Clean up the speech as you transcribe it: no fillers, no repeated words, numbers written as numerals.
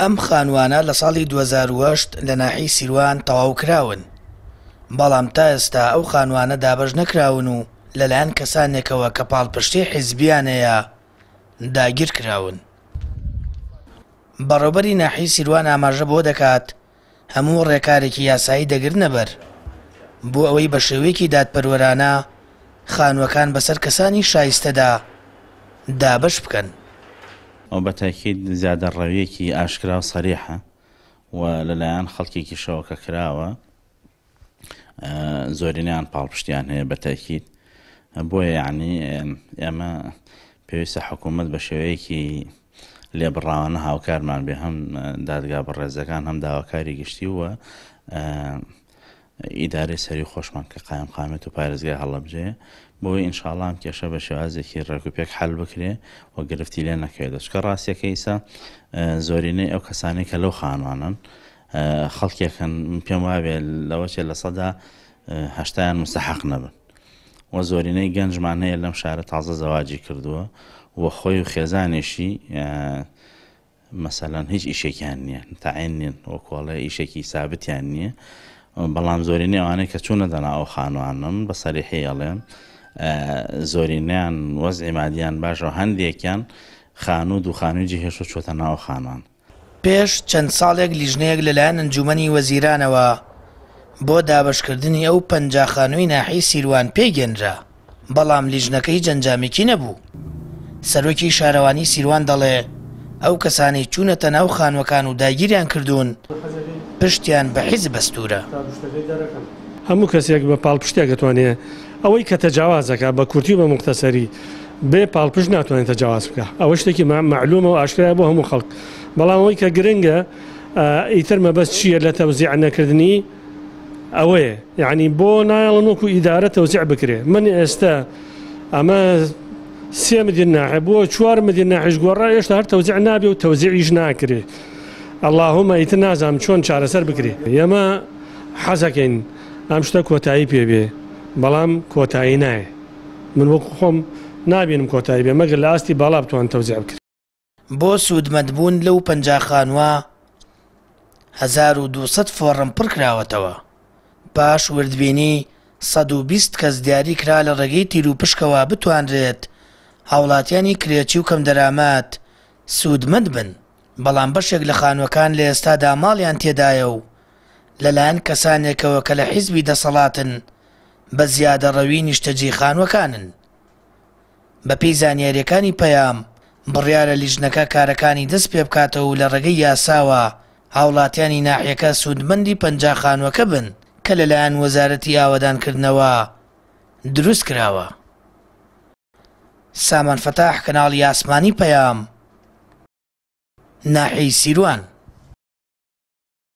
ئەم خانووانە لە ساڵی 2008 لە ناحیەی سیروان تەواو کراون، بەڵام تا ئێستا ئەو خانووانە دابەش نەکراون و لەلایەن کەسانێکەوە کە پاڵپشتی حیزبییان هەیە داگیرکراون. بەڕێوبەری ناحیەی سیروان ئاماژە بەوە دەکات، هەموو ڕێکارێکی یاسایی دەگرنەبەر بۆ ئەوەی بە شێوەیەکی دادپەروەرانە خانووەکان بەسەر کەسانی شایستەدا دابەش بکەن. ئەوە بە تەئکید زیادەڕەوییەکی ئاشکرا و سەریحە و لەلایەن خەڵکێکیشەوە کە کراوە زۆرینەیان پاڵپشتیان هەیە بە تەئکید بۆیە یعنی ئێمە پێویستە حکوومەت بە شێوەیەکی لێبڕاوانە هاوکارمان بێ هەم دادگا بەڕێزەکان هەم داواکاری گشتی و ئیدارەی سەری خۆشمان کە قایم قامێت و پارێزگای هەڵەبجەیە بۆی ئینشاڵام کێشە بە شێوازێکی ڕێک و پێک حل بکرێ و گرفتی لێ نەکەوێت چکە ڕاستیەکە ئیسا زۆرینەی ئەو کەسانەی کە لەو خانوانن خەڵکێکن من پێم وابێ لەوە چێ 80%یان مستحق نەبن و زۆرینەی گەنجمان هەیە لەم شارە تازە زەواجی کردووە و خۆی و خێزانێشی مەسەلەن هیچ ئیشێکیان نییە تاعین نین وەکۆڵێ ئیشێکی سابتیان نییە بەڵام زۆرینەی ئەوانەی کە چوونە دەنا ئەو خانوانم بە سەریحی ئەڵێم زۆرینەیان وەزعی مادیان باشەوە هەندێکیان خانوو دوو خانووی جێهێشتووە چۆتە ناو خانوان. پێش چەند ساڵێک لیژنەیەک لەلایەن ئەنجوومەنی وەزیرانەوە بۆ دابەشکردنی ئەو 50 خانووی ناحیەی سیروان پێکهێنرا، بەڵام لیژنەکە هیچ ئەنجامێکی نەبوو. سەرۆکی شارەوانی سیروان دەڵێ، ئەو کەسانەی چوونەتە ناو خانووەکان و داگیریان کردوون، پشتیان بە حیزب ئەستوورە. هەموو کەسێک بە پاڵپشتێک ئەتوانێ ئەوەی کە تەجاواز ئەکا بە کورتی و بە موختەسەری بێ پاڵپشت ناتوانێت تەجاواز بکا ئەوە شتێکی مەعلومە و ئاشکرایە بۆ هەموو خەڵک بەڵام ئەوەی کە گرنگە ئیتر مەبەست چییە لە تەوزیع نەکردنی ئەوەیە یعنی بۆ نایەڵن وەکو ئیدارە تەوزیع بکرێ من ئێستا ئەمە سێ مدیر ناحێ بۆ چوار مدیر ناحیش گۆڕا هێشتا هەر تەوزیع نابێ و تەوزیعیش ناکرێ اللهم ئیتر نازانم چۆن چارەسەر بکرێ ئێمە حەزەکەین ئەم شتە کۆتایی پێ بێ بەڵام کۆتایی نایێ من وەکو خۆم نابینم کۆتایی بێ مەگەر لە ئاستی باڵا بتوان تەوزیع بکرێ. بۆ سوودمەندبوون لەو 50 خانووە 1200 فۆڕم پڕکراوەتەوە، پاش وردبینی 120 کەس دیاری کرا لە ڕێگەی تیروپشکەوە بتوانرێت هاوڵاتیانی کرێچی و کەمدەرامەت سوودمەند بن، بەڵام بەشێک لە خانووەکان لە ئێستادا ماڵیان تێدایە و لەلایەن کەسانێکەوە کە لە حیزبی دەسەڵاتن بە زیادەڕەوی نیشتەجێی خانووەکانن. بەپێی زانیارییەکانی پەیام، بڕیارە لیژنەکە کارەکانی دەست پێبکاتەوە و لە ڕێگەی یاساوە هاوڵاتیانی ناحیەکە سوودمەندی 50 خانووەکە بن کە لەلایەن وەزارەتی ئاوەدانکردنەوە دروستکراوە. سامان فەتاح، کەناڵی ئاسمانی پەیام، ناحیەی سیروان.